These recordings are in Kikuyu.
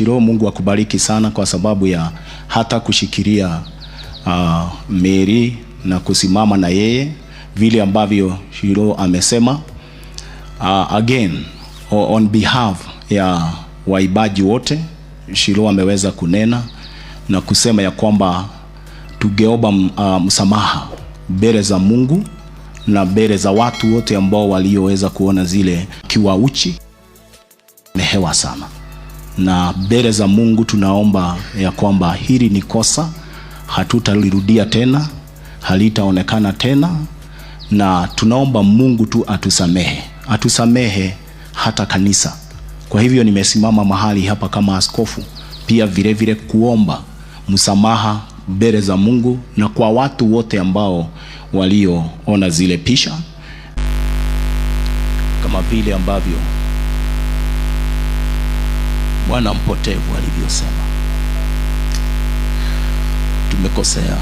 Shiro, Mungu akubariki sana kwa sababu ya hata kushikilia Mary na kusimama na yeye vile ambavyo Shiro amesema. Again, on behalf ya waibaji wote, Shiro ameweza kunena na kusema ya kwamba tungeomba msamaha mbele za Mungu na mbele za watu wote ambao walioweza kuona zile kiwa uchi mehewa sana, na mbele za Mungu tunaomba ya kwamba hili ni kosa, hatutalirudia tena, halitaonekana tena, na tunaomba Mungu tu atusamehe, atusamehe hata kanisa. Kwa hivyo nimesimama mahali hapa kama askofu pia vile vile kuomba msamaha mbele za Mungu na kwa watu wote ambao walioona zile picha, kama vile ambavyo mwana mpotevu alivyosema, tumekosea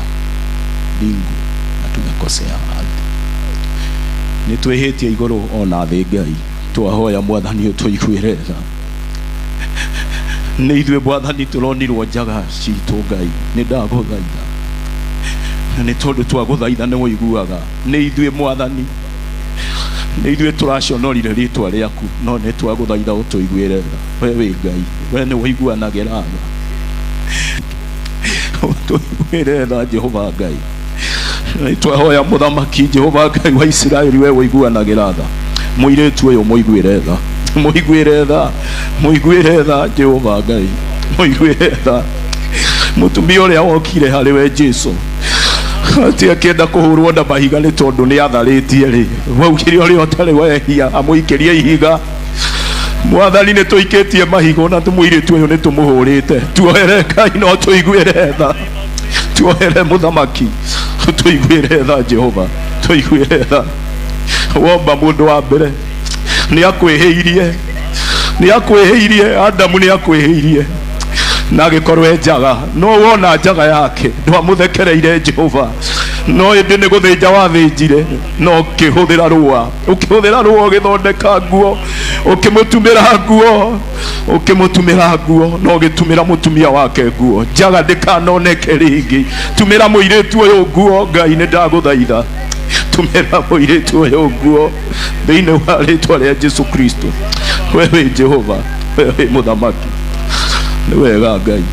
mbingu na tumekosea ardhi, nĩ twĩhĩtie igũrũ ona thĩ. Ngai, twahoya Mwathani ũtũiguĩre tha. Nĩ ithuĩ Mwathani tũronirwo njaga citũ. Ngai, nĩ ndagũthaitha, na nĩ tondũ twagũthaitha nĩ ũiguaga. Nĩ ithuĩ Mwathani, nĩ ithuĩ tũraconorire rĩtwa rĩaku, no nĩ twagũthaitha ũtũiguĩre tha. We wĩ Ngai, we nĩ ũiguanagĩra tha. Ũtũiguĩre tha, Jehova Ngai. Nĩ twahoya Mũthamaki Jehova Ngai wa Isiraeli, we ũiguanagĩra tha, mũirĩtu ũyũ mũiguĩre tha, mũiguĩre tha, mũiguĩre tha. Jehova Ngai, mũiguĩre tha. Mũtumia ũrĩa wokire harĩ we Jesu atĩ akĩenda kũhũrwo na mahiga nĩ tondũ nĩ atharĩtie rĩ, waugire ũrĩa ũtarĩ wehia amũikĩrie ihiga. Mwathani, nĩ tũikĩtie mahigo na mũirĩtu ũyũ nĩ tũmũhũrĩte. Tuohere Ngai, no tũiguĩre tha. Tuohere Mũthamaki, tũiguĩre tha. Jehova, tũiguĩre tha. Womba mũndũ wa mbere nĩ akwĩhĩirie, nĩ akwĩhĩirie. Adamu nĩ akwĩhĩirie na agĩkorwo e njaga, no wona njaga yake ndwamũthekereire Jehova, no ĩndĩ nĩ gũthĩnja wathĩnjire, no ũkĩhũthĩra rũa, ũkĩhũthĩra rũa ũgĩthondeka nguo, ũkĩmũtumĩra nguo, ũkĩmũtumĩra nguo, no ũgĩtumĩra mũtumia wake nguo. Njaga ndĩkanoneke rĩngĩ. Tumĩra mũirĩtu ũyũ nguo. Ngai, nĩ ndagũthaitha, tumĩra mũirĩtu ũyũ nguo thĩinĩ wa rĩtwa rĩa Jesu Kristo. We wĩ Jehova, we wĩ Mũthamaki. Nĩ wega Ngai.